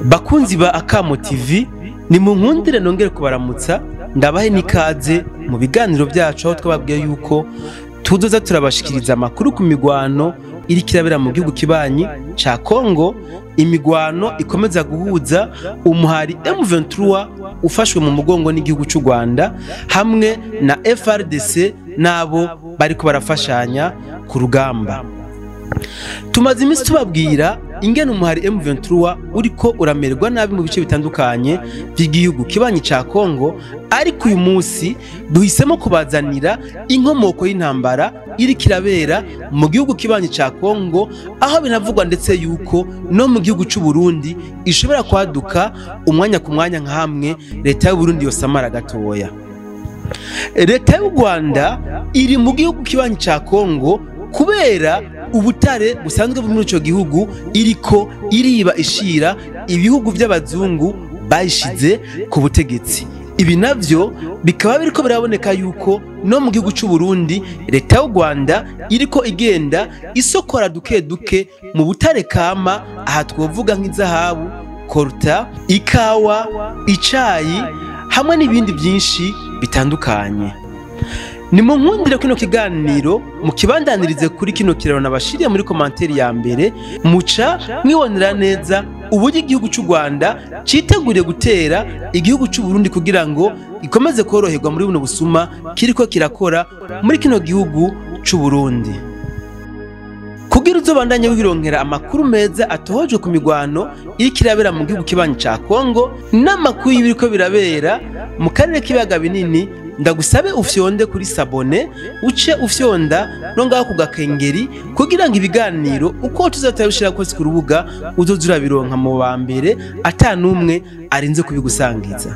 Bakunzi ba Akamo TV, ni mu nkundire nongere kubaramutsa, ndabahe n'ikaze mu biganiro byacu, aho twababwiye yuko tuzoza turabashikiriza amakuru ku migwano iriko irabera mu gihugu kibanyi ca Kongo, imigwano ikomeza guhuza umuhari M23 ufashwe mu mugongo n'igihugu c'u Rwanda hamwe na FRDC n'abo bariko barafashanya ku rugamba. Tumaze iminsi tubabwira ingene umuhari M23 uriko uramererwa nabi mu bice bitandukanye by'igihugu kibanyi ca Kongo, ariko uyu munsi duhisemo kubazanira inkomoko y'intambara iriko irabera mu gihugu kibanyi ca Kongo, aho binavugwa ndetse yuko no mu gihugu c'u Burundi ishobora kwaduka umwanya ku mwanya, nka hamwe leta y'u Burundi yosamara gatoya. Leta y'u Rwanda iri mu gihugu kibanyi ca Kongo kubera ubutare busanzwe buri muri ico gihugu, iriko iriba ishira ibihugu by'abazungu bayishize ku butegetsi. Ibi navyo bikaba biriko biraboneka yuko no mu gihugu c'u Burundi leta y'u Rwanda iriko igenda isokora duke duke mu butare kama, aha twovuga nk'izahabu, koruta, ikawa, icayi hamwe n'ibindi byinshi bitandukanye. Ni mu nkundire kino kiganiro mukibandanirize kuri kino kiraro nabashiriye muri komanteri ya mbere, muca mwibonera neza uburyo igihugu c'u Rwanda citeguriye gutera igihugu c'u Burundi kugira ngo gikomeze koroherwa muri buno busuma kiriko kirakora muri kino gihugu c'u Burundi. Kugira uzobandanye wironkera amakuru meza atohojwe ku migwano iriko irabera mu gihugu kibanyi ca Kongo n'amakuru y'ibiriko birabera mu karere k'ibiyaga binini, ndagusabe ufyonde kuri sabone, uce ufyonda no ngaho ku gakengeri, kugira ngo ibiganiro uko tuzotabishira kose ku rubuga uzoza urabironka mu ba mbere ata n'umwe arinze kubigusangiza.